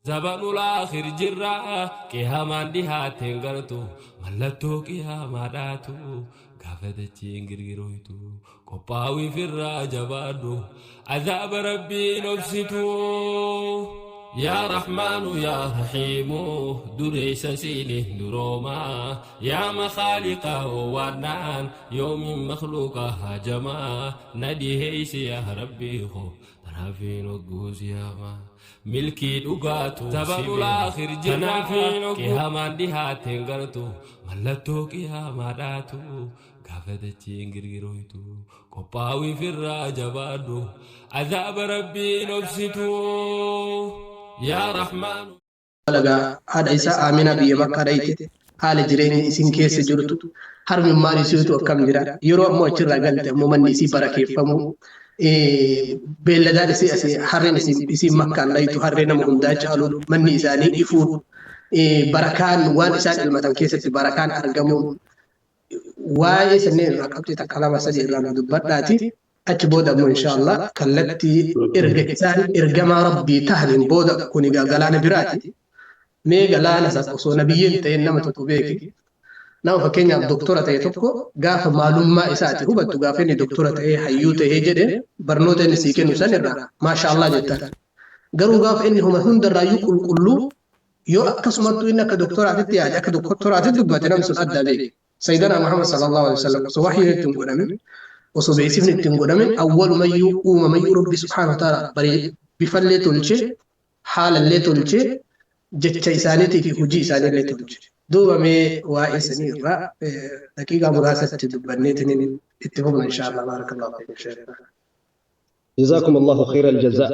Zabanul aakhir jirra, qiyaamaan dhihaatte hin gartu, mallattoo qiyaamaadhaatu gaafa dachiin girgiroytu. Qophaawii firraa jabaadhu, azaaba Rabbiin obsitu. Yaa Rahmaanu yaa Rahiimu, dureessa siiniin duroomaa, yaa makhaaliqa owwaadhaan yoomiin makhluuqa haajamaa, na dhiheeysi yaa Rabbii koo tanaafiin hogguu siyaamaa. Milkii dhugaatu Zabanul aakhir jirra, qiyaamaan dhihaatte hin gartu, mallattoo qiyaamaadhaatu gaafa dachiin girgiroytu. Qophaawii firraa jabaadhu, azaaba Rabbiin obsitu. Yaa Rahmaanu. Dalagaa haadha isaa Aaminaa biyya Makkaa dhayte, haala jireenya isin keessa jirtu, harmimmaan isiitu akkam jira, yeroo ammoo achirraa galte ammoo manni isii barakeeffamuu, beelladaan isii asii harreen isiin Makkaan dhaytu harree nama hundaa caalu, manni isaanii ifuun, barakaan waan isaan ilmatan keessatti barakaan argamuun, waa'ee sanneen irraa qabxii takka lama sadii irraa nu dubbadhaati. Achi booda ammoo inshaa Allah kallattii erga isaan ergamaa Rabbii tahaniin booda, kun egaa galaana biraati. Mee galaana san osoo nabiyyiin ta'in nama tokko beeki. Nama fakkeenyaaf doktora ta'e tokko gaafa maalummaa isaati hubattu, gaafa inni doktora ta'ee hayyuu ta'ee jedhe barnoota inni sii kennu san irraa maasha Allah jettaan. Garuu gaafa inni homa hundarraayyuu qulqulluu, yoo akkasumattuu inni akka doktoraatitti yaade, akka doktoraatitti dubbate, namni sun adda beeki. Sayyidana Muhammad sallallahu alaihi wasallam osoo wahyiin itti hin godhamin, osoo beeksifni itti hin godhamin, awwalumayyuu uumamayyuu Rabbi subhaanahu wa ta'ala baree bifallee tolchee, haalallee tolchee, jecha isaaniitii fi hojii isaaniillee tolche. Duuba mee waa'ee sanii irraa daqiiqaa muraasatti dubbanneetiin itti fufna insha Allah. Baarakallahu fiikum sheekh. جزاكم الله خير الجزاء،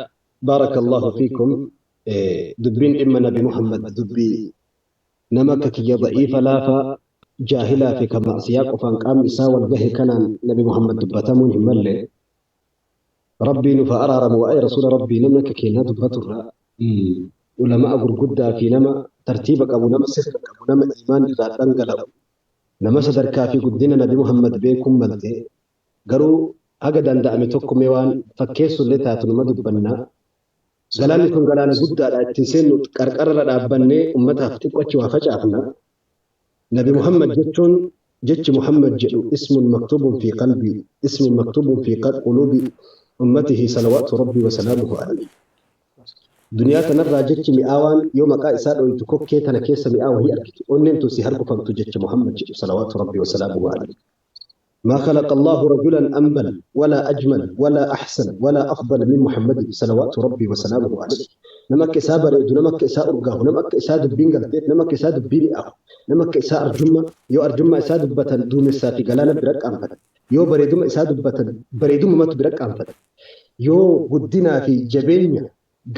بارك الله فيكم. Dubbiin dhimma Nabi Muhammad dubbii nama akka kiyya da'iifa, laafaa, jaahilaa fi kan ma'siyaa qofaan qaamni isaa wal gahe kanaan Nabi Muhammad dubbatamuun hin malle. Rabbii nuuf haa araaramu. Waa'ee Rasuula Rabbii namni akka keenyaa dubbaturra ulama'a gurguddaa fi nama tartiiba qabu, nama sirna qabu, nama iimaan irraa dhangala'u, nama sadarkaa fi guddina Nabi Muhammad beekuun malte. Garuu haga danda'ame tokko mee waan fakkeessullee taatu numa dubbanna. Galaanni kun galaana guddaadha, ittiin seennu qarqararra dhaabbannee ummataaf xiqqo achi waa facaafna. Nabi Muhammad jechuun, jechi Muhammad jedhu ismun maktuubun fi qalbii, ismun maktuubun fi quluubi ummatihi salawaatu Rabbii wa salaamuhu alayhi. Duniyaa tanarraa jechi mi'aawaan yoo maqaa isaa dhooytu kokkee tana keessa mi'aa wahii argitu, onneen tun si hargufamtu, jecha Muhammad jedhu salawaatu Rabbii wa salaamuhu alayhi. ما خلق الله رجلا أنبل ولا أجمل ولا أحسن ولا أفضل من محمد صلوات ربي وسلامه عليه. Nama akka isaa bareedu, nama akka isaa urgaahu, nama akka isaa dubbiin galteef, nama akka isaa dubbii mi'aahu, nama akka isaa arjummaa, yoo arjummaa isaa dubbatan duumessaa fi galaana bira qaanfatan, yoo bareeduma isaa dubbatan bareedumamatu bira qaanfatan, yoo guddinaa fi jabeenya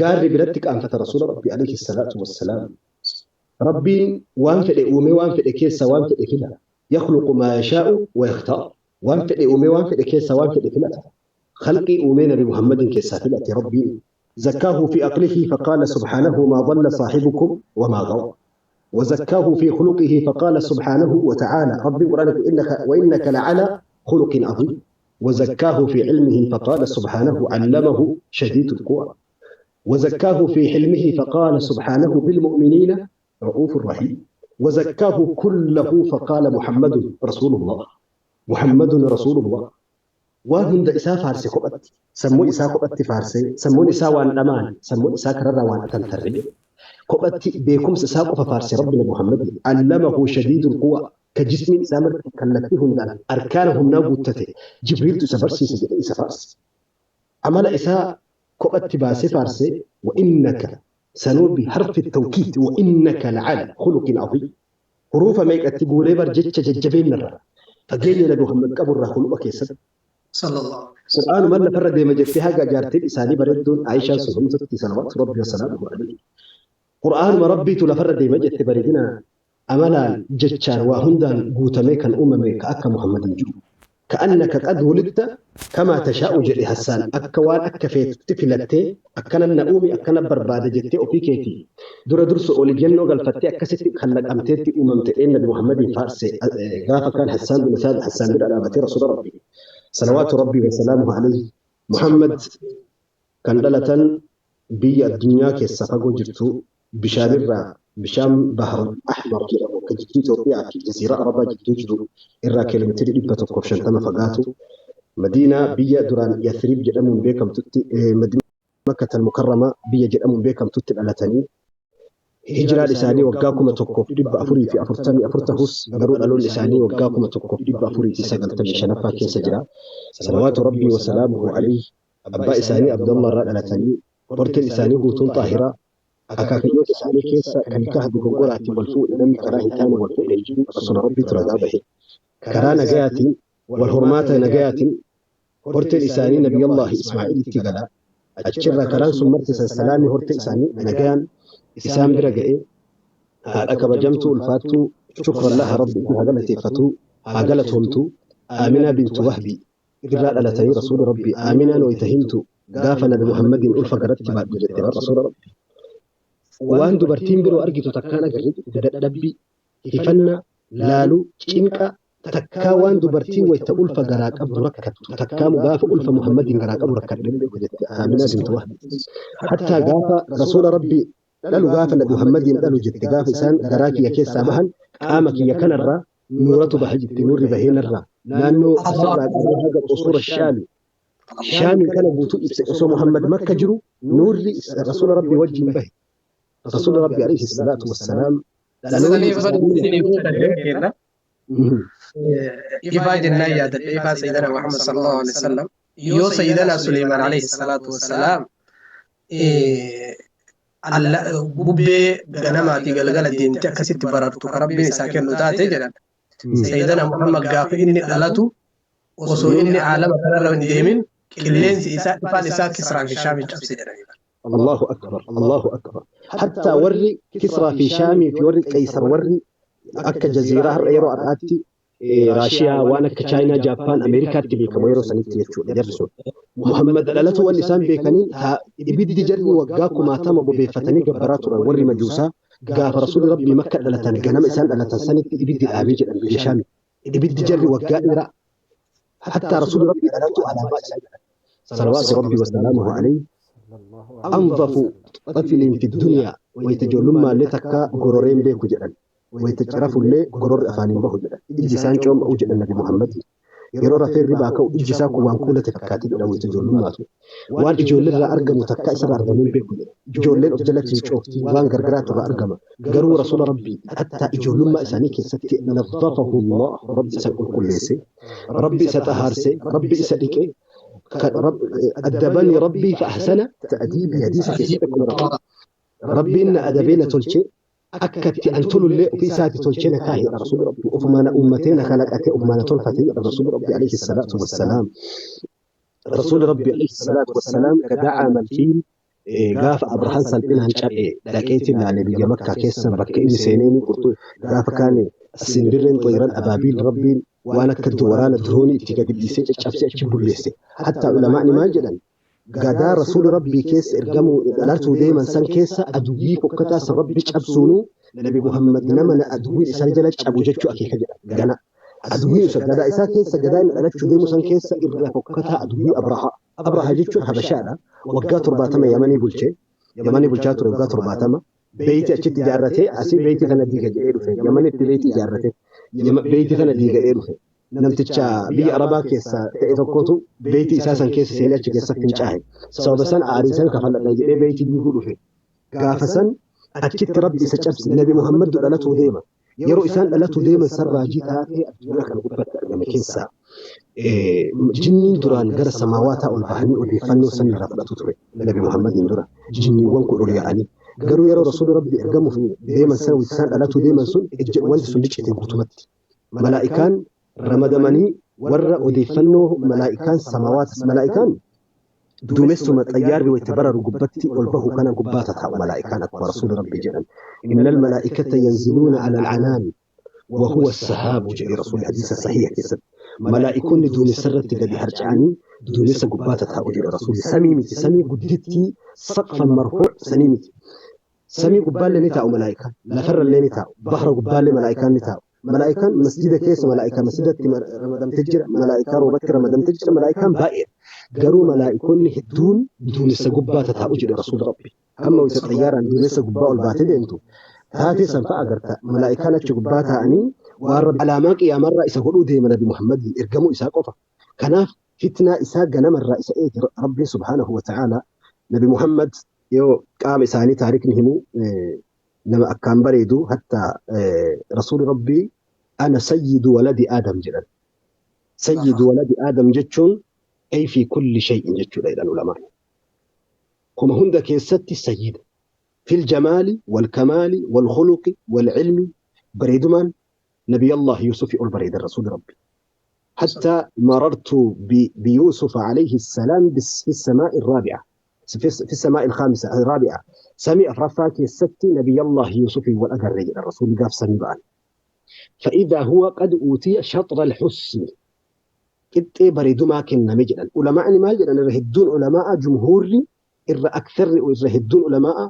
gaarri biratti qaanfata Rasuula Rabbi alayhi salaatu wassalaam. Rabbiin waan fedhe uumee waan fedhe keessaa waan fedhe fila. Yakhluqu maa yashaa'u wa yakhtaar. Waan fedhe uumee waan fedhe keessaa waan fedhe filata. Khalqii uumee Nabi Muhammadin keessaa filate Rabbiin. Zakkaahu fi aqlihi faqaala subhaanahu maa dalla saahibukum wa maa gawa. Wa zakkaahu fi khuluqihi faqaala subhaanahu wa ta'aala. Rabbiin Qur'aana innaka wa innaka la'alaa khuluqin aziim. Wa zakkaahu fi ilmihi faqaala subhaanahu allamahu shadiidul quwa. وزكاه في حلمه فقال سبحانه بالمؤمنين رؤوف رحيم. وزكاه كله فقال محمد رسول الله، محمد رسول الله. Waan hunda isaa faarse kophatti. Sammuu isaa kophatti faarse. Sammuun isaa waan dhamaan, sammuun isaa kararraa waan atantarre. Kophatti beekumsa isaa qofa faarse Rabbi Muhammad. Allamahu shadiidul quwa, ka jismiin isaa marti kallattii hundaan arkaana humnaa guuttate Jibriiltu isa barsiise jedhee isa faarse. Amala isaa kophatti baasee faarse. Wa innaka sanuu bi harfi tawkiid, wa innaka la'ala khuluqin aziim. Huruufa meeqatti guuree bar jecha jajjabeennarra fageenya Nabi Muhammad qaburraa khuluqa keessatti. Sallallahu. Qur'aanuman lafarra deema jettee haga jaartiin isaanii bareedduun Aayishaan sun humtutti salawaatu Rabbi wasalaamuhu alayhi. Qur'aanuma Rabbiitu lafarra deema jette. Bareedina amalaan, jechaan, waa hundaan guutamee kan uumame ka akka Muhammad hin jiru. Ka'annaka qad wulidta kamaa tashaa'u jedhe Hassaan, akka waan akka feetutti filattee, akkanan na uumi, akkana barbaada jettee ofii keetii dura dursa oli jennoo galfattee akkasitti kallaqamteetti uumamte dheen Nabi Muhammadiin faarse gaafa kaan Hassaan bin Saabit Hassaan bira dhaabatee Rasuula Rabbii salawaatu Rabbii wasalaamuhu alayhi. Muhammad kan dhalatan biyya addunyaa keessa fagoo jirtu Bishaanirraa bishaan Bahar Ahmar jedhamu kan jidduu Itoophiyaa fi Jaziiraa Arabaa jidduu jiru irraa kiiloomeetirii 150 fagaatu, Madiinaa biyya duraan Yathriib jedhamuun beekamtutti, Makkatal Mukarramaa biyya jedhamuun beekamtutti dhalatanii. Hijraan isaanii waggaa 1444 tahus garuu dhaloonni isaanii waggaa 1495ffaa keessa jira. Salawaatu Rabbii wa salaamuhu alayhi. Abbaa isaanii Abdallah irraa dhalatanii. Horteen isaanii guutuun xaahira. Akaakayyoota isaanii keessa kan nikaha dogongoraatiin wal fuudhe, namni karaa hin taane wal fuudhe hin jiru. Rasuula Rabbiitu ragaa bahe. Karaa nagayaatiin, wal hormaata nagayaatiin horteen isaanii Nabiyallaahi Ismaa'iilitti gala. Achirraa karaan sun marti sansalaanni hortee isaanii nagayaan isaan bira ga'e. Haadha kabajamtuu ulfaattuu, shukran laha, Rabbi isii haa galateeffatuu, haa galatoomtu, Aaminaa bintu Wahbi irraa dhalatanii Rasuuli Rabbii. Aaminaan wayta himtu, gaafa Nabi Muhammadiin ulfa garatti baadhu jette bar Rasuula Rabbii, waan dubartiin biroo argitu takkaan agarre jette. Dadhabbii, hifannaa, laaluu, cinqaa takkaa waan dubartiin wayta ulfa garaa qabdu rakkattu takkaamu gaafa ulfa Muhammadiin garaa qabu rakkadhe hin beeku jette Aaminaa bintu Wahbi. Hattaa gaafa Rasuula Rabbii dhalu, gaafa Nabi Muhammadiin dhalu jette, gaafa isaan garaa kiyya keessaa bahan qaama kiyya kanarraa nuuratu baha jette. Nuurri bahee narraa naannoo asirraa qabee haga qusuura Shaami, Shaamii kana guutuu ibse. Osoo Muhammad Makka jiru nuurri Rasuula Rabbii wajjin bahe. Rasuula Rabbii alayhi salaatu wassalaam dhaloonni isaanii Ifaa jennaan yaadadhe, ifaa Sayyidana Muhammad sallallahu alaihi wasallam. Yoo Sayyidana Suleymaan alayhi salaatu wassalaam bubbee ganamaatii galgala deemte akkasitti barartu kan Rabbiin isaa kennu taate jedhan. Sayyidana Muhammad gaafa inni dhalatu, osoo inni aalama kanarra hin deemin, qilleensi isaa, ifaan isaa Kisraa fi Shaamin cabse jedhanii. Allahu akbar, Allahu akbar. Hattaa warri Kisraa fi Shaamii fi warri Qeysar, warri akka jaziiraa har'a yeroo har'aatti Raashiyaa, waan akka Chaayinaa, Jaappaan, Ameerikaatti beekamu yeroo sanitti jechuudha jarri sun. Muhammad dhalatu wanni isaan beekaniin ibiddi jarri waggaa kumaatama bobeeffatanii gabbaraa turan, warri majuusaa, gaafa Rasuulli Rabbii Makka dhalatan, ganama isaan dhalatan sanitti ibiddi dhaabee jedhan biyya Shaami. Ibiddi jarri waggaa dheeraa hattaa Rasuulli Rabbii dhalatu alaabaa isaa jedhan. Salawaatu Rabbii wasalaamuhu alayhi. Anzafu xafilin fi duniyaa, wayita ijoollummaa takka gororeen beeku jedhan. Wayita cirafullee gororri afaaniin bahu jedhan. Ijji isaan cooma'u jedhan Nabi Muhammad. Yeroo rafee ribaa ka'u ijji isaa kun waan kuulate fakkaatee jedha wayita ijoollummaatu. Waan ijoolleerraa argamu takka isarraa argamee beeku jedha. Ijoolleen of jala fincoofti, waan gargaraatu irraa argama. Garuu Rasuula Rabbii hattaa ijoollummaa isaanii keessatti nadhafahu Allah, Rabbi isa qulqulleesse. Rabbi isa xahaarse, Rabbi isa dhiqe. Addabani Rabbii fa ahsana ta'diibii, hadiisa keessatti akkuma Rabbiin na adabee na tolche, akka itti an tolullee ofii isaati tolchee na kaahedha Rasuulli Rabbi. Ofumaa na uummatee, na kalaqatee, ofumaa na tolfatee jedha Rasuulli Rabbi alayhi salaatu wassalaam. Rasuulli Rabbi alayhi salaatu wassalaam gadaa aamal fiil, gaafa Abrahaan salphinaan caphe dhaqeetiin laale biyya Makkaa keessa bakka inni seenee qurxuu, gaafa kaane simbirreen xayran abaabiil Rabbiin waan akka waraana diroonii itti gadi dhiisee caccabsee achi bulleesse. Hattaa ulamaa'ni maal jedhan? Gadaa Rasuuli Rabbii keessa ergamuu dhalatuu deeman san keessa aduwwii fokkataa san Rabbi cabsuunuu Nabi Muhammad nama na aduwwiin isaan jala cabu jechuu akeeka jedhan. Gana aduwwiin isa gadaa isaa keessa, gadaa inni dhalachuu deemu san keessa irra fokkataa aduwwii Abrahaa. Abrahaa jechuun Habashaadha. Waggaa 70 Yamanii bulche. Yamanii bulchaa ture waggaa 70. Beeyti achitti ijaarratee asii beeyti kana diiga jedhee dhufe. Yamanitti beeyti ijaarrate. Beeyti kana diigadhee dhufe. Namticha biyya Arabaa keessa ta'e tokkotu beeyti isaa san keessa seenee achi keessa fincaahe. Sababa san aarii san kafaladha jedhee beeyti diiguu dhufe. Gaafa san achitti Rabbi isa cabse. Nabi Muhammaddu dhalatuu deema. Yeroo isaan dhalatuu deeman san raajii taatee addunyaa kana gubbatti argame keessaa jinniin duraan gara samaawaataa ol bahanii odeeffannoo san irraa fudhatu ture. Nabi Muhammadiin dura jinniiwwan kun ol yaa'anii, garuu yeroo Rasuulli Rabbi ergamuuf deeman san, isaan dhalatuu deeman sun, wanti sun liccite guutumatti. Malaa'ikaan ramadamanii warra odeeffannoo malaa'ikaan samawaatas, malaa'ikaan duumessuma xayyaarri wayta bararu gubbatti ol bahu kana gubbaa tataa'u malaa'ikaan, akkuma Rasuulli Rabbi jedhan, innal malaa'ikata yanziluuna ala al'anaan wa huwa sahaabu jedhe Rasuulli hadiisa sahiha keessatti. Malaa'ikonni duumessa irratti gadi harca'anii duumessa gubbaa tataa'u jedhe Rasuulli. Samii miti, samii guddittii saqfan marfuu sanii miti. Samii gubbaallee ni taa'u malaa'ikaan, lafarrallee ni taa'u, bahra gubbaallee malaa'ikaan ni taa'u. Malaa'ikaan masjida keessa malaa'ikaa masjidatti ramadamtee jira. Malaa'ikaa roobatti ramadamtee jira. Malaa'ikaan baay'eedha. Garuu malaa'ikoonni hedduun duumessa gubbaa tataa'u jedhe Rasuulli Rabbi. Hamma wayita xayyaaraan duumessa gubbaa ol baatee deemtu taatee san fa'a agarta. Malaa'ikaan achi gubbaa taa'anii waan Rabbi alaamaa qiyaamarraa isa godhuu deema Nabi Muhammadiin ergamuu isaa qofa. Kanaaf fitnaa isaa ganamarraa isa eege Rabbiin subhaanahu wa ta'aalaa. Nabi Muhammad yoo qaama isaanii taarikni himu nama akkaan bareedu, hatta Rasuuli Rabbii ana sayyidu waladi Aadam jedhan. Sayyidu waladi Aadam jechuun ay fi kulli shay'in jechuudha jedhan ulamaan. Kuma hunda keessatti sayyida. Fil jamaali wal kamaali wal khuluqi wal ilmi, bareedumaan Nabiyallah Yuusufi ol bareedan Rasuuli Rabbi. حتى مررت بيوسف عليه السلام في السماء الرابعة، في السماء الخامسة الرابعة، samii afraffaa keessatti نبي الله يوسف wal agarre الرسول قاف samii ba'an. فإذا هو قد أوتي شطر الحسن، qixxee bareedumaa kenname jedhan. Ulamaa'ni maal jedhan? Irra hedduun ulamaa'a, jumhuurri irra aktharri, irra hedduun ulamaa'a,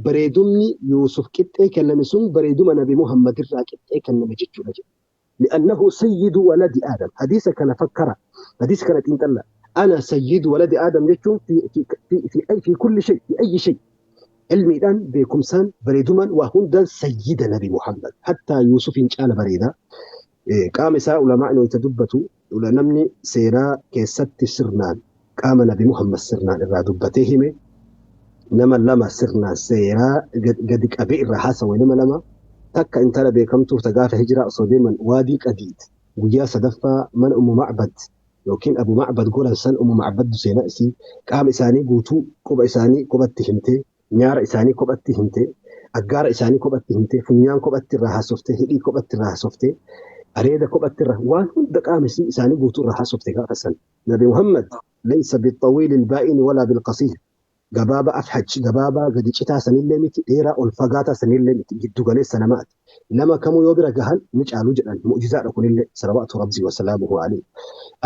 bareedumni Yuusuf qixxee kenname sun bareeduma Nabi Muhammad irraa qixxee kenname jechuudha jedhu. لأنه سيد ولد آدم. حديث كان فكر، حديث كان تنتلا أنا سيد ولد آدم jechuun في في في في أي في كل شيء، في أي شيء، علميدhaan، beekumsaan، bareedumaan، waa hundaan sayyida Nabi Muhammad. Hatta Yuusufin caala bareeda. Qaama isaa ulamaa'ni wayita dubbatu, namni seenaa keessatti sirnaan qaama Nabi Muhammad sirnaan irraa dubbatee hime nama lama, sirnaan seeraa gadi qabee irraa haasawe nama lama. Takka intala beekamtuuf ta gaafa hijiraa osoo deeman Waadii Qadiid guyyaa sadaffaa mana Ummu Macbad yookiin Abu Macbad golan san, Ummu Macbaddu seenaa isii qaama isaanii guutuu, quba isaanii kophatti himtee, nyaara isaanii kophatti himtee, aggaara isaanii kophatti himtee, funyaan kophatti irraa haasoftee, hidhii kophatti irraa haasoftee, areeda kophatti irraa, waan hunda qaama isaanii guutuu irraa haasofte gaafa san. Nabi Muhammad ليس بالطويل البائن ولا بالقصير، gabaaba afhaj gabaabaa gadi citaa sanillee miti, dheeraa ol fagaataa sanillee miti, giddu galeessa namaati. Nama kamuu yoo bira gahan ni caalu jedhan. Mu'jizaadha kunillee، صلوات ربي وسلامه عليه.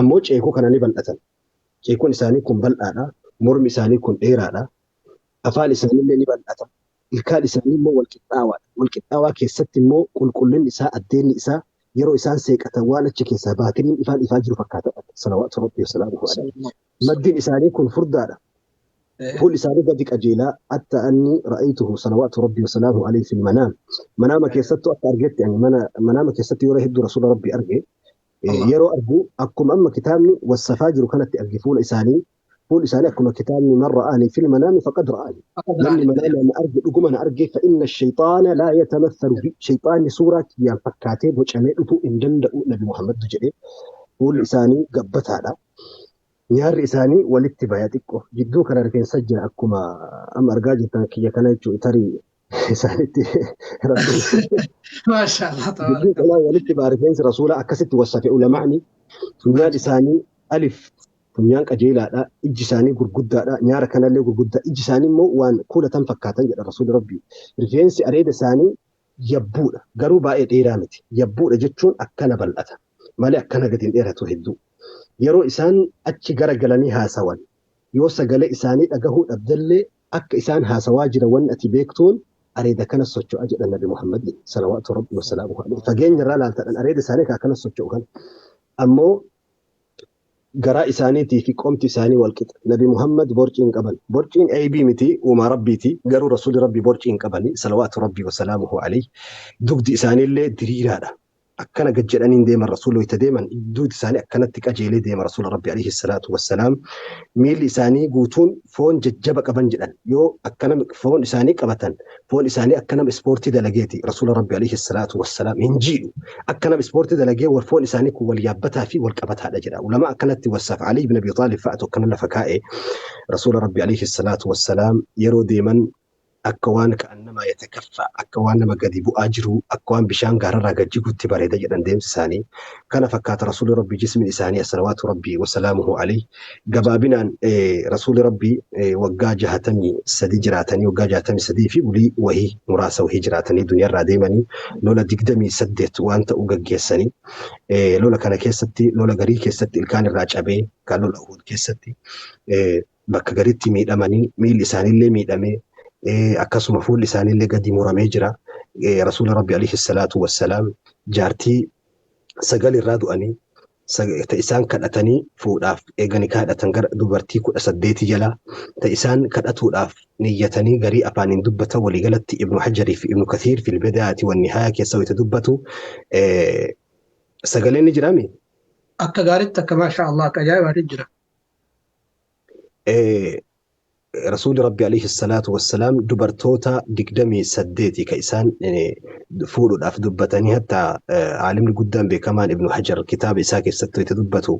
Ammoo ceekuu kana ni bal'atan. Ceekuun isaanii kun bal'aadha. Mormi isaanii kun dheeraadha. Afaan isaaniillee ni bal'ata. Ilkaan isaanii immoo wal qixxaawaadha. Wal qixxaawaa keessatti immoo qulqullinni isaa, addeenni isaa, yeroo isaan seeqatan waan achi keessaa baatiriin ifaan ifaa jiru fakkaata. صلوات ربي وسلامه عليه. Maddiin isaanii kun furdaadha. Fuulli isaanii gadi qajeelaa. حتى أني رأيته صلوات ربي وسلامه عليه في المنام. Manaama keessattuu akka argetti, ani manaama keessatti yeroo hedduu Rasuula Rabbii arge. Yeroo argu akkuma amma kitaabni wassafaa jiru kanatti arge fuula isaanii. Fuulli isaanii akkuma kitaabni من رآني في المنام فقد رآني. Namni manaama na arge dhuguma na arge. فإن الشيطان لا يتمثل بي، shayxaanni suuraa kiyyaan fakkaatee bocamee dhufuu hin danda'u Nabi Muhammad jedhee. Fuulli isaanii gabbataadha. Nyaarri isaanii walitti baya xiqqoo. Jidduu kana rifeensa jira, akkuma amma argaa jirtan kiyya kana jechuudha, tarii isaanitti Maashaallah. Jidduu kanaa walitti baya rifeensi Rasuulaa, akkasitti wassafe ulamaani. Funyaan isaanii alif funyaan qajeelaadha. Ijji isaanii gurguddaadha. Nyaara kanallee gurguddaa. Ijji isaanii immoo waan kuulatan fakkaatan jedha Rasuulli Rabbii. Rifeensi areeda isaanii yabbuudha. Garuu baay'ee dheeraa miti. Yabbuudha jechuun akkana bal'ata. Malee akkana gadi hin dheeratu hedduu. Yeroo isaan achi gara galanii haasawan, yoo sagalee isaanii dhagahuu dhabdallee, akka isaan haasawaa jiran wanni ati beektuun areeda kana socho'a jedhan Nabi Muhammad صلوات ربي وسلامه عليه. Fageenya irraa laaltadhan areeda isaanii ka akkana socho'u kana. Ammoo garaa isaaniitii fi qomti isaanii wal qixa. Nabi Muhammad borcii hin qaban. Borciin aybii miti, uumaa Rabbiiti. Garuu Rasuulli Rabbii borcii hin qabani. صلوات ربي وسلامه عليه. Dugdi isaaniillee diriiraadha. Akkana gad jedhaniin deeman Rasuulli wayita deeman, dugdi isaanii akkanatti qajeelee deema Rasuula Rabbi عليه الصلاة والسلام. Miilli isaanii guutuun foon jajjaba qaban jedhan. Yoo akkana foon isaanii qabatan, foon isaanii akka nama ispoortii dalageeti. Rasuula Rabbi عليه الصلاة والسلام hin jiidhu. Akka nama ispoortii dalagee wal foon isaanii kun wal yaabbataa fi wal qabataadha jedha. Ulama akkanatti wasaaf Ali ibn Abi Xaalib fa'atu akkana lafa kaa'e. Rasuula Rabbi عليه الصلاة والسلام yeroo deeman akka waan كأنما يتكفأ, akka waan nama gadi bu'aa jiru, akka waan bishaan gaararraa gad jiguutti bareeda jedhan deemsi isaanii. Kana fakkaata Rasuulli Rabbii jismiin isaanii صلوات ربي وسلامه عليه. Gabaabinaan Rasuulli Rabbii waggaa 63 jiraatanii, waggaa 63 fi bulii wahii muraasa wahii jiraatanii duniyaarraa deemanii, lola 28 waan ta'u gaggeessanii, lola kana keessatti lola garii keessatti ilkaan irraa cabee, kan lola Uhud keessatti bakka garitti miidhamanii, miilli isaaniillee miidhamee, akkasuma fuulli isaaniillee gadi muramee jira. Rasuula Rabbi alayhi salaatu wassalaam jaartii 9 irraa du'anii ta isaan kadhatanii fuudhaaf eegani kadhatan gara dubartii 18 jala ta isaan kadhatuudhaaf niyyatanii garii afaaniin dubbatan. Waliigalatti Ibnu Hajarii fi Ibnu Kathiir fil bidaayati wan nihaaya keessa wayita dubbatu sagaleen ni jiraami. Akka gaariitti, akka maashaa Allah, akka ajaa'ibaatti jira. Rasuulli Rabbi alayhi salaatu wassalaam dubartoota 28 ka isaan fuudhuudhaaf dubbatanii, hatta aalimni guddaan beekamaan Ibnu Hajar kitaaba isaa keessatti wayita dubbatu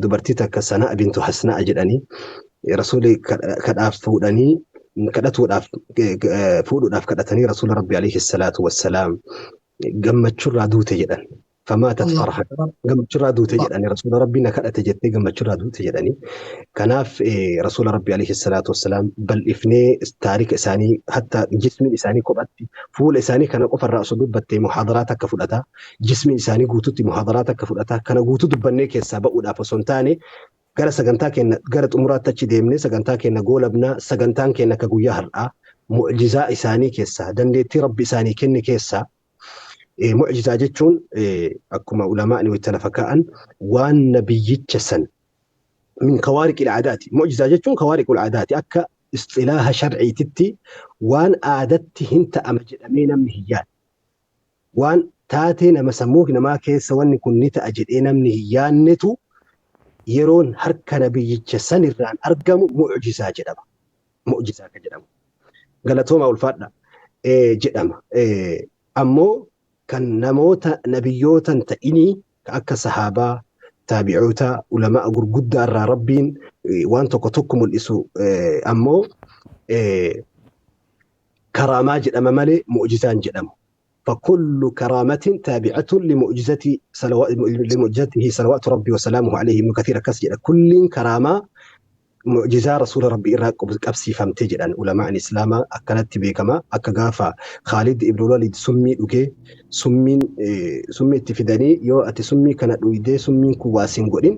dubartii takka Sanaa bintu Hasnaa jedhanii Rasuulli kadhaaf fuudhanii kadhatuudhaaf fuudhuudhaaf kadhatanii Rasuula Rabbi alayhi salaatu wassalaam gammachurraa duute jedhan. Famaatat farhan, gammachurraa duute jedhani. Rasuula Rabbii na kadhate jettee gammachurraa duute jedhani. Kanaaf Rasuula Rabbii alayhi salaatu wassalaam bal'ifnee taarika isaanii, hatta jismiin isaanii kophatti, fuula isaanii kana qofarraa osoo dubbattee muhaadaraa takka fudhata. Jismiin isaanii guututti muhaadaraa takka fudhata. Kana guutuu dubbannee keessaa ba'uudhaaf osoo hin taane, gara sagantaa keenya gara xumuraatti achi deemnee sagantaa keenya goolabnaa. Sagantaan keenya akka guyyaa har'aa mu'jizaa isaanii keessaa, dandeettii Rabbi isaanii kenne keessaa. Mu'jizaa jechuun akkuma ulamaa'ni wayita lafa kaa'an waan nabiyyicha san min kawaariqil aadaati. Mu'jizaa jechuun kawaariqul aadaati, akka isxilaaha sharciititti waan aadatti hin ta'ama jedhamee namni hin yaadne. Waan taatee nama sammuu namaa keessa wanni kun ni ta'a jedhee namni hin yaadnetu yeroon harka nabiyyicha sanirraan argamu mu'jizaa jedhama. Mu'jizaa kan jedhamu. Galatoomaa, ulfaadha jedhama. Ammoo kan namoota nabiyyootan ta'inii akka sahaabaa, taabi'oota, ulamaa gurguddaa irraa Rabbiin waan tokko tokko mul'isu ammoo karaamaa jedhama malee mu'jizaan jedhamu. فكل كرامة تابعة لمعجزته صلوات ربي وسلامه عليه. ابن كثير akkas jedha, كل كرامة mu'jizaa Rasuula Rabbii irraa qabsiifamte jedhan ulamaan Islaamaa. Akkanatti beekama. Akka gaafa Khaalid ibn Walid summii dhugee, summiin summii itti fidanii, yoo ati summii kana dhugdee summiin kun waa sin godhin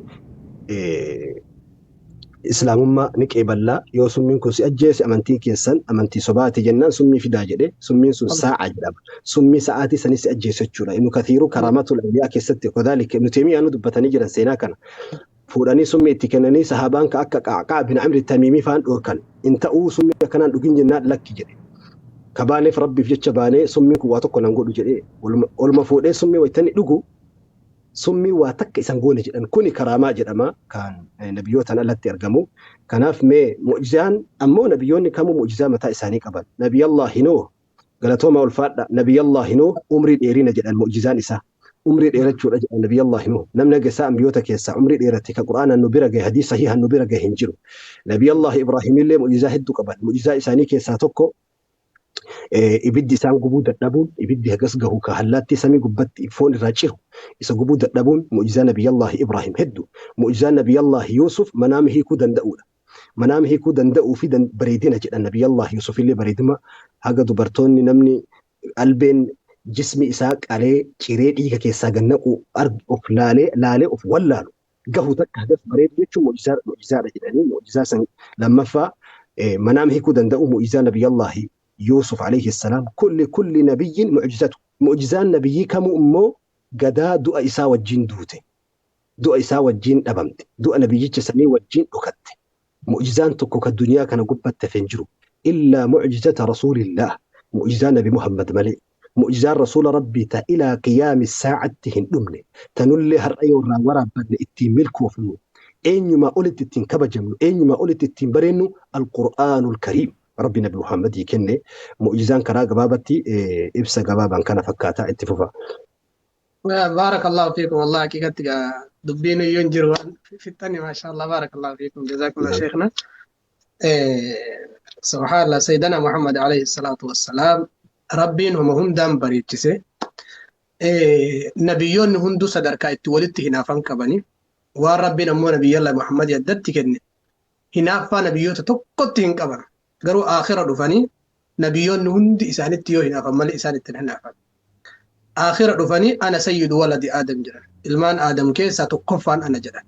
Islaamummaa ni qeeballaa, yoo summiin kun si ajjeese amantii keessan amantii sobaati jennaan, summii fidaa jedhe. Summiin sun saa'a jedhama. Summii sa'aatii sanis si ajjeese jechuudha. Ibnu Kathiiru Karaamatul Awliyaa keessatti, kadhaalika Ibnu Teemiyaa dubbatanii jiran seenaa kana. Fuudhanii summii itti kennanii, sahaabaan ka akka Qacqaa bin Amri Tamiimii faan dhorkan. In ta'uu, summii akkanaan dhugin jennaan, lakki jedhe. Ka baaneef Rabbiif jecha baanee, summiin kun waa tokko nan godhu jedhee olma fuudhee summii wayitanii dhugu, summii waa takka isan goone jedhan. Kuni karaamaa jedhama kan nabiyyootaan alatti argamu. Kanaaf mee mu'jizaan ammoo nabiyyoonni kamuu mu'jizaa mataa isaanii qaban. Nabiyyallahi Nuh, galatooma, ulfaadha. Nabiyyallahi Nuh umrii dheerina jedhan mu'jizaan isaa. Umrii dheerachuudha jedhan Nabiyyallahi Nuh. Namni haga isaa ambiyoota keessaa umrii dheerate ka Qur'aanaan nu bira gahe, hadiis sahihaan nu bira gahe hin jiru. Nabiyyallahi Ibraahim illee mu'jizaa hedduu qaban. Mu'jizaa isaanii keessaa tokko ibiddi isaan gubuu dadhabuun, ibiddi hagas gahu ka hallaattii samii gubbatti foon irraa ciru isa gubuu dadhabuun mu'jizaa Nabiyyallahi Ibraahim hedduu. Mu'jizaa Nabiyyallahi Yuusuf manaama hiikuu danda'uudha. Manaama hiikuu danda'uu fi bareedina jedhan. Nabiyyallahi Yuusuf illee bareeduma haga dubartoonni namni albeen jismi isaa qalee ciree dhiiga keessaa gannaqu of laalee laalee of wallaalu gahu takka hagas bareedu jechuun mu'jizaadha jedhanii. Mu'jizaa san lammaffaa manaama hiikuu danda'u mu'jizaa Nabiyyallahi Yuusuf alayhi salaam. Kulli nabiyyin mu'jizatu, mu'jizaan nabiyyii kamuu immoo gadaa du'a isaa wajjin duute, du'a isaa wajjin dhabamte, du'a nabiyyicha sanii wajjin dhokatte. Mu'jizaan tokko ka duniyaa kana gubbatte hafe hin jiru illaa mu'jizata Rasuulillah, mu'jizaa Nabi Muhammad malee. Mu'jizaan Rasuula Rabbii ta ilaa qiyaami saa'atti hin dhumne, tanullee har'a yoo irraa waraabbanne ittiin milkoofnu, eenyumaa olitti ittiin kabajamnu, eenyumaa olitti ittiin bareennu, Alqur'aanul Kariim Rabbi Nabi Muhammadii kenne. Mu'jizaan karaa gabaabatti ibsa gabaabaan kana fakkaataa, itti fufa. بارك الله فيكم. والله حقيقة dubbiin iyyuu hin jiru, waan fixxani. ما شاء الله، بارك الله فيكم، جزاكم الله شيخنا. سبحان الله، سيدنا محمد عليه الصلاة والسلام Rabbiin homa hundaan bareechise. Nabiyyoonni hunduu sadarkaa itti walitti hinaafan qabani. Waan Rabbiin ammoo Nabiyyallah Muhammad addatti kenne hinaaffaa nabiyyoota tokkotti hin qaban. Garuu aakhira dhufanii nabiyyoonni hundi isaanitti yoo hinaafan malee isaan ittiin hinaafan. Aakhira dhufanii "أنا سيد ولد آدم" jedhan. Ilmaan Aadam keessaa tokkoffaan ana jedhan.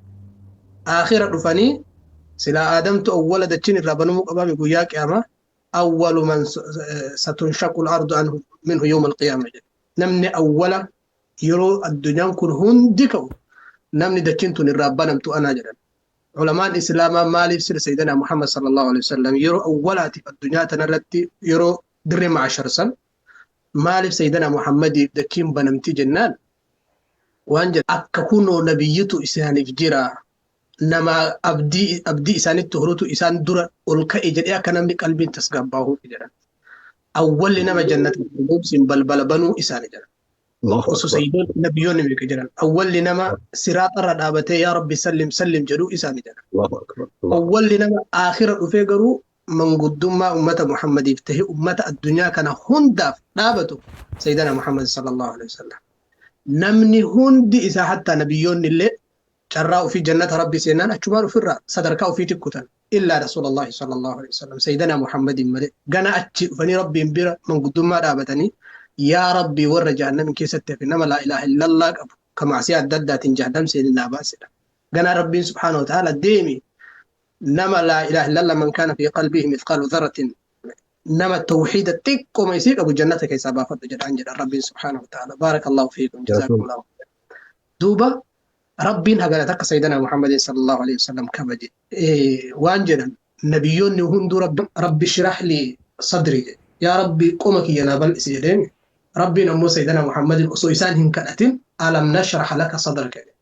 Aakhira dhufanii silaa Aadamtu awwala dachin irraa banamuu qabaame guyyaa qiyaamaa. Awwalu man satunshaqu al-ardu anhu minhu yawm al-qiyaamah jedhe. Namni awwala yeroo addunyaan kun hundi ka'u namni dachiin tun irraa banamtu anaa jedhan. Ulamaan Islaamaa maaliif sila Sayyidina Muhammad sallallahu alaihi wasallam yeroo awwalaatiif addunyaa tanarratti, yeroo dirree ma'ashar san, maaliif Sayyidina Muhammadiif dachiin banamti jennaan, waan jedhan akka kunoo nabiyyitu isaaniif jira, nama abdii isaanitti horutu isaan dura ol ka'e jedhee akka namni qalbiin tasgabbaahuuf jedhan. Awwalli nama jannata firdawsiin balbala banuu isaani jedhan. Allahu Osoo akbar. Sayyidoon nabiyyoonni meeqa jiran. Awwalli nama siraaxarra dhaabatee "Yaa Rabbi, sallim sallim" jedhuu isaani jedhan. Allahu akbar. Allahu Awwalli nama aakhira dhufee garuu manguddummaa ummata Muhammadiif tahe, ummata addunyaa kana hundaaf dhaabatu, Sayyidana Muhammad sallallahu alaihi wasallam. Namni hundi isaa, hattaa nabiyyoonni illee, carraa ofii jannata Rabbi seenaan achumaan ofirraa sadarkaa ofii tikkutan. Illaa Rasuulullahi sallallahu alaihi wasallam, Sayyidana Muhammadin malee, gana achi dhufanii Rabbiin bira manguddummaa dhaabatanii, "Yaa Rabbi, warra jahannamin keessatti hafe, nama laa ilaaha illallah qabu ka macsiyaa adda addaatiin jahannam seenin naa baasedha. Gana Rabbiin subhaanahu wa ta'ala, "Deemi, nama laa ilaaha illallah, man kaana fi qalbihi mithqaalu dharratin, nama tawxiida xiqqooma isii qabu jannata keessaa baafadhu" jedhaan jedha Rabbiin subhaanahu wa ta'ala. Baarakallahu fiikum, jazaakumullahu. Duuba Rabbiin hagana takka Sayyidina Muhammadin sallallahu alaihi wasallam kabaje. Waan jedhan nabiyyoonni hunduu "Rabbi shrah li sadri" jedhe. "Yaa Rabbi, qoma kiyya naa bal'isi" jedheen. Rabbiin ammoo Sayyidina Muhammadin osoo isaan hin kadhatin "Alam nashrah laka sadraka" jedhe.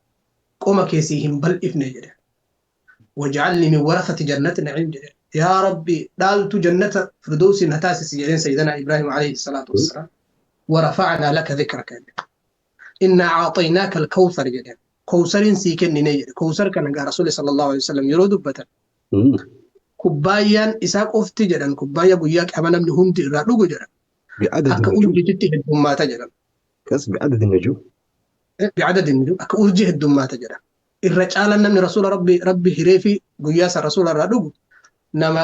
Qoma keessii hin bal'ifne jedhe. "Waj'alni min warasati jannati na'im" jedhe. "Yaa Rabbi, dhaaltu jannata firdawsi na taasisi" jedheen Sayyidina Ibrahim alayhi salaatu wassalaam. "Warafa'naa laka dhikraka" jedhe. "Inna a'axaynaaka al-kawthar" jedheen. Kawsariin sii kennine jedhe. Kawsar kana gaa Rasuulli sallallahu alaihi wasallam yeroo dubbatan, kubbaayyaan isaa qofti jedhan, kubbaayyaa guyyaa qiyama namni hundi irraa dhugu jedhan. بعدد Akka النجوم. Urjiitti heddummaata jedhan. كس بعدد النجوم. بعدد النجوم, akka urjii heddummaata jedhan. Irra caalaan namni Rasuula Rabbi hiree fi guyyaa san Rasuula irraa dhugu nama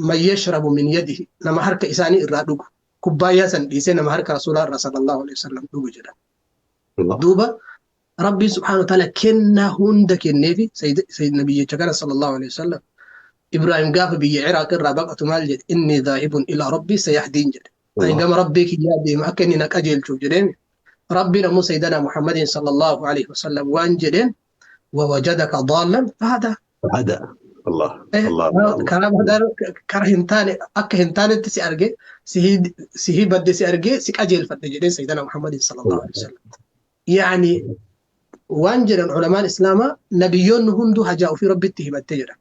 man yashrabu min yadihi, nama harka isaanii irraa dhugu, kubbaayyaa san dhiisee nama harka Rasuulaa irraa sallallahu alaihi wasallam dhugu jedhan. Allah. Duuba Rabbiin subhaanahu wa ta'ala kennaa hunda kenneefi sayyid nabiyyicha kana sallallahu alaihi wasallam. Ibraahim gaafa biyya Iraaq irraa baqatu maal jedhe? "Inni dhaahibun ilaa rabbii sayahdiin" jedhe. Ani Allah. gama Rabbii kiyyaa deema, akka inni na qajeelchuuf jedheen. Rabbiin ammoo Sayyidana Muhammadin sallallahu alaihi wasallam waan jedheen, "Wawajadaka daallan fahadaa." هذا الله الله الله. Karaa badaa, karaa hin taane, akka hin taanetti si arge, sihii badde si arge, si qajeelfadhe jedheen Sayyidana Muhammadin sallallahu alaihi wasallam. Yani waan jedhan ulamaan Islaamaa, nabiyyoonni hunduu hajaa ofii Rabbitti himattee jedhan.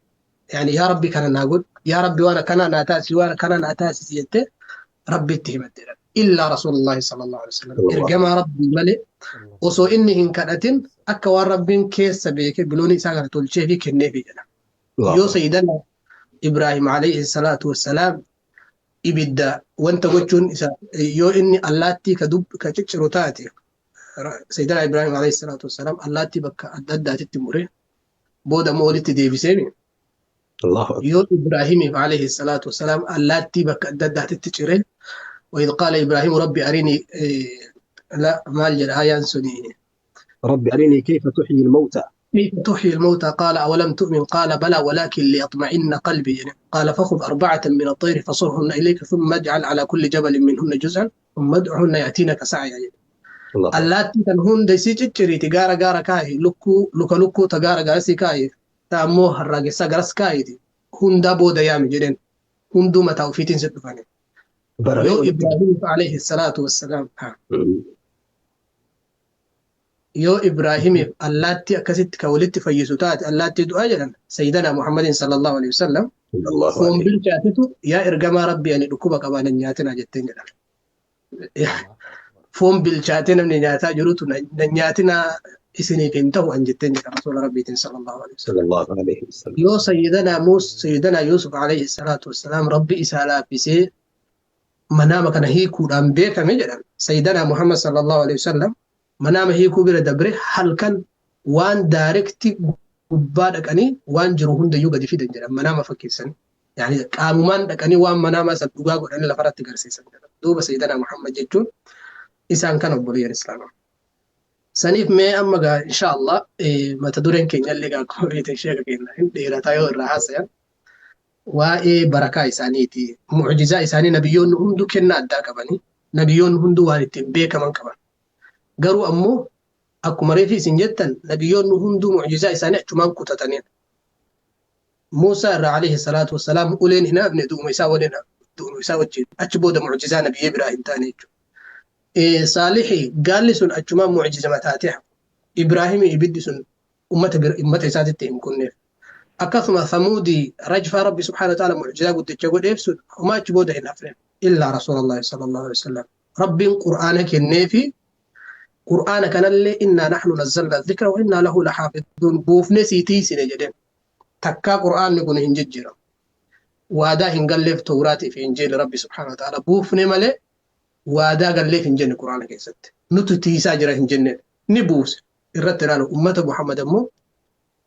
Yani "Yaa Rabbi, kana naa godhi, yaa Rabbi, waan akkana naa taasisi, waan akkana naa taasisi" jettee Rabbitti himattee jedhan. Illaa Rasuulullahi sallallahu alaihi wasallam. Ergamaa Rabbii malee osoo inni hin kadhatin akka waan Rabbiin keessa beeke bilooni isaa kana tolchee fi kenneefi jedha. Yoo Sayyidana Ibraahim alayhi salaatu wassalaam ibidda wanta gochuun isa, yoo inni allaattii ka dub ka cicciru taate, Sayyidana Ibraahim alayhi salaatu wassalaam allaattii bakka adda addaatitti mure, booda immoo walitti deebisee. الله أكبر. Yoo Ibraahimiif alayhi salaatu wassalaam allaattii bakka adda addaatitti cire, وإذ قال إبراهيم ربي أرني إيه، لا، maal jedha ayaan suni? رب أرني كيف تحيي الموتى. كيف تحيي الموتى؟ قال أولم تؤمن؟ قال بلى ولكن ليطمئن قلبي. يعني قال فخذ أربعة من الطير فصرهن إليك ثم اجعل على كل جبل منهن جزءا ثم ادعهن يأتينك سعيا. يعني الله أكبر. Allaattii kan hunda isii cicciriiti, gaara gaara kaahi, lukkuu luka lukkuu ta gaara garasii kaahi, ta ammoo harraagessa garas kaahiti, hundaa booda yaami jedheen, hunduu mataa ofiitiin si dhufani. Yoo بررين. Ibraahim alayhi salaatu wassalaam yoo Ibraahimiif allaattii akkasitti ka walitti fayyisu taate, allaattii du'aa jedhan, Sayyidana Muhammadin sallallahu alaihi wasallam الله foon عليه bilchaatitu "Yaa ergamaa Rabbii, ani dhukkuba qabaa, nan nyaatina" jetteen jedhan. Foon bilchaatee namni nyaataa jirutu "Na nyaatina, isiniif hin ta'u an" jetteen jedha Rasuula Rabbiitiin sallallahu alaihi صلى wasallam. الله عليه وسلم. Yoo Sayyidana Muus Sayyidana Yusuf alayhi salaatu wassalaam Rabbi isaa laaffisee manaama kana hiikuudhaan beekame jedhan, Sayyidana Muhammad sallallahu alaihi wasallam manaama hiikuu bira dabre halkan waan direct gubbaa dhaqanii waan jiru hundayyuu gadi fidan jedhan, manaama fakkeessanii. Yani qaamumaan dhaqanii waan manaamaa san dhugaa godhanii lafarratti agarsiisan jedhan. Duuba Sayyidana Muhammad jechuun isaan kana, obboleeyyan Islaamaa. Saniif mee amma gaa insha Allah mata dureen keenya illee gaa akkuma beektan, sheeka keenya, hin dheerataa yoo irraa haasayan. Waa'ee barakaa isaaniiti. Mu'jizaa isaanii nabiyyoonni hunduu kennaa addaa qabani. Nabiyyoonni hunduu waan ittiin beekaman qaban. Garuu ammoo akkuma reefi isin jettan nabiyyoonni hunduu mu'jizaa isaanii achumaan kutataniidha. Muusaa irraa alayhi salaatu wassalaam uleen hin hafne, du'uma isaa waliin, du'uma isaa wajjin achi booda mu'jizaa nabiyyee biraa hin taane jechuudha. Saalixi gaalli sun achumaan mu'jizama taatee hafu. Ibraahimii ibiddi sun ummata isaatitti hin kunneef. Akkasuma Samuudii rajfaa Rabbi subhaanahu wa ta'ala mu'jizaa guddicha godheef sun homaa achi booda hin hafne. Illaa Rasuulallahi sallallahu alaihi wasallam. Rabbiin Qur'aana kenneefi Qur'aana kanallee innaa nahnu nazzalna dhikra wa innaa lahu lahaafizuun, buufnee sii tiisine jedheen. Takkaa Qur'aanni kun hin jijjiiramu. Waadaa hin galleef Tawraatii fi Injiili Rabbi subhaanahu wa ta'ala buufne malee waadaa galleef hin jenne Qur'aana keessatti. Nutu tiisaa jira hin jenneen. Ni buuse. Irratti ilaalu ummata Muhammad ammoo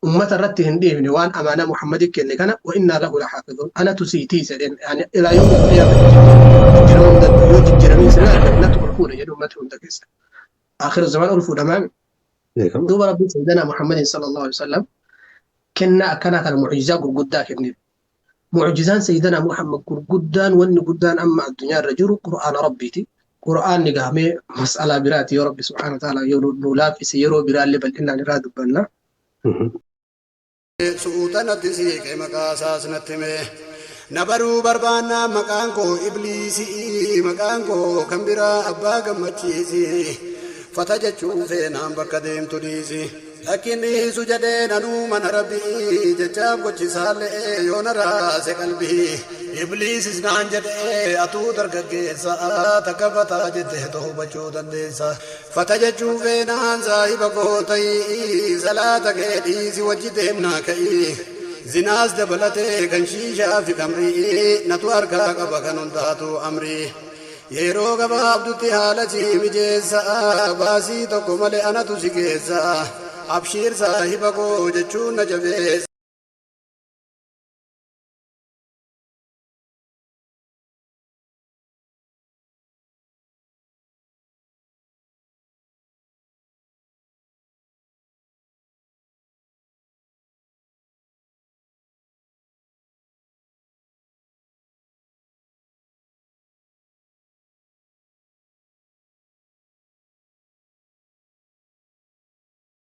ummata irratti hin dhiifne, waan amaanaa Muhammadi kenne kana, wa innaa lahu lahaafizuun, anatu sii tiise jedheen. Yani ilaa yawmi qiyaamati jijjiiramuu hin danda'u. Yoo jijjiiramiin sirraa argame natu ol fuudha jedhu ummata hunda keessa. Akhir zaman ol fuudhamaa. Beekama. Duuba Rabbiin Sayyidina Muhammadin sallallahu alaihi wasallam kennaa akkanaa kana mu'jizaa gurguddaa kenneef. Mu'jizaan Sayyidina Muhammad gurguddaan, wanni guddaan amma addunyaa irra jiru Qur'aana Rabbiiti. Qur'aanni gahamee mas'alaa biraati, yoo Rabbi subhaanahu wa ta'ala yoo nu laaffise yeroo biraallee bal'inaan irraa dubbanna. Suuta natti siiqe, maqaa isaas natti hime. Na baruu barbaannaa maqaan koo Ibliisii, maqaan koo kan biraa Abbaa Gammachiisi. Fata jechuun feenaan bakka deemtu dhiisi. Lakkin dhiisu jedhee nanuu mana Rabbii, jechaaf gochisaallee yoo na raase qalbii. Ibliisis naan jedhee, atuu dargaggeessa, takka fataa jettee to'achuu dandeessa. Fata jechuun feenaan saahiba koo ta'ii, salaata kee dhiisi, wajji deemnaa ka'ii. Zinaas dabalatee kan shiishaa fi kamrii, natu harkaa qaba kan hundaatu amrii. Yeroo gabaabdutti haala si mijeessa, baasii tokko malee anatu si geessa. Abshiir saahiba koo jechuun na jabeessa.